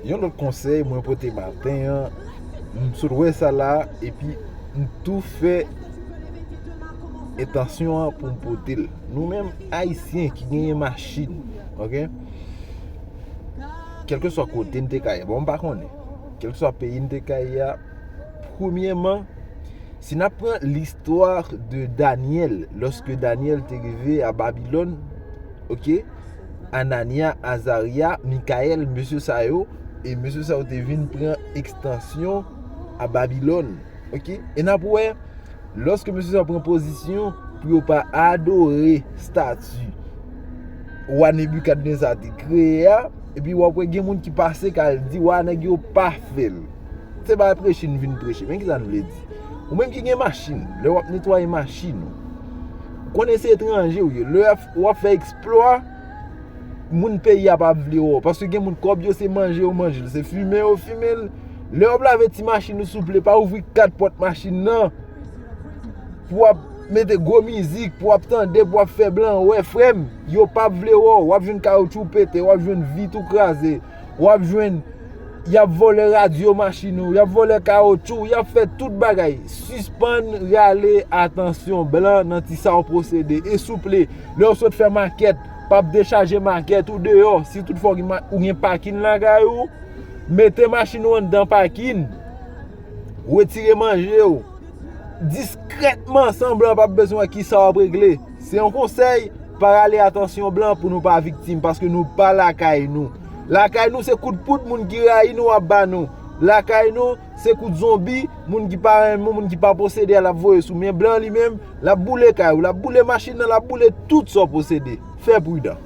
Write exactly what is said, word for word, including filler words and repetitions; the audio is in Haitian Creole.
Yon lòt konsèy mwen pote maten an, m sot wè sa la, epi m tou fè entansyon an pou m pote l. Nou menm Ayisyen ki genyen machin, ok? Kèlkeswa kote n te ka ye, bon, m pa konnen. Kèlkeswa peyi n te ka ye a, premyèman, si n ap pran listwa de Daniel, lòske Daniel te rive a Babilòn, ok, Anania, Azarya, Mikayèl, mesye sa yo, e mesye sa yo te vin pran ekstansyon a Babilòn, ok? E n ap wè, lòske mesye sa yo pran pozisyon pou yo pa adore stati wa Nebikadneza te kreye a, epi w ap wè gen moun ki pase k al di wa nèg yo pa fè l. Se pa preche n vin preche. Men ki sa n vle di? Ou menm ki gen machin, lè w ap netwaye machin ou, konnen se etranje ou ye. Lè w ap fè eksplwa, moun peyi a p ap vle wè w. Paske gen moun kòb yo se manje yo manje l, se fimen yo fimen l. Lè w ap lave ti machin ou, souple, pa ouvri kat pòt machin nan pou w ap mete gwo mizik, pou w ap tande, pou w ap fè blan wè, frè m, yo p ap vle wè w. W ap jwenn kawotchou pete, w ap jwenn vit ou kraze, w ap jwenn y ap vòlè radyo machin ou, y ap vòlè kawotchou, y ap fè tout bagay. Sispann rale atansyon blan nan ti sa w posede. E souple, lè w sot fè makèt, p ap dechaje makèt ou deyò. Si toutfwa w gen ma-, ou gen pakin lakay ou, mete machin ou anndan pakin. Retire manje w diskrètman, san blan p ap bezwen wè kisa w ap regle. Se yon konsèy, pa rale atansyon blan pou nou pa viktim, paske nou pa lakay nou. Lakay nou se kout poud moun ki rayi nou ap ba nou. Lakay nou se kout zonbi moun ki pa renmen, moun ki pa posede a l ap voye sou. Men blan li menm, l ap boule kay ou, l ap boule machin nan, l ap boule tout sa w posede. Fè pridan.